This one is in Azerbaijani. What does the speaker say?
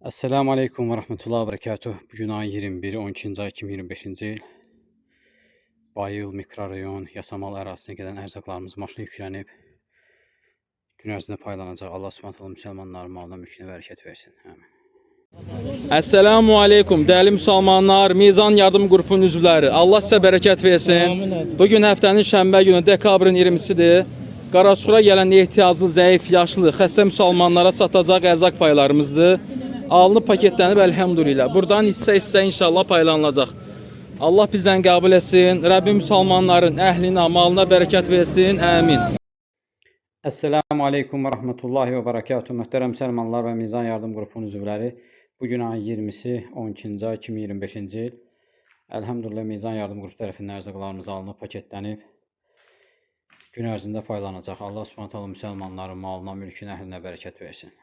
Esselamu Aleyküm ve Rahmetullah ve Berekatuh. Bugün ayın 21, 12. ay 2025-ci il. Bayıl mikrorayon Yasamal ərazisinə gedən ərzaqlarımız maşına yüklənib. Gün ərzində paylanacaq. Allah Subhanahu taala müsəlmanların malına, mülkünə bərəkət versin. Amin. Esselamu aleykum dəyərli müsəlmanlar, Mizan Yardım Qrupunun üzvləri. Allah sizə bərəkət versin. Bu gün həftənin şənbə günü, dekabrın 20-sidir. Qaraçuxura gələn ehtiyaclı, zəif, yaşlı, xəstə müsəlmanlara çatacaq ərzaq paylarımızdır. Alınıb paketlənib əlhəmdülillah. Buradan hissə-hissə inşallah paylanılacaq. Allah bizdən qəbul etsin. Rəbbim müsəlmanların əhlinə, malına bərəkət versin. Əmin. Esselamu Aleyküm ve Rahmetullahi ve Berekatuh. Möhtərəm müsəlmanlar və Mizan Yardım Qrupunun üzvləri. Bugün ayın 20-si, 12-ci ay 2025-ci il. Elhamdülillah Mizan Yardım Qrupu tərəfindən ərzaqlarımız alınıb, paketlənib. Gün ərzində paylanacaq. Allah Subhanahu taala müsəlmanların malına, mülkünə, əhlinə bərəkət versin.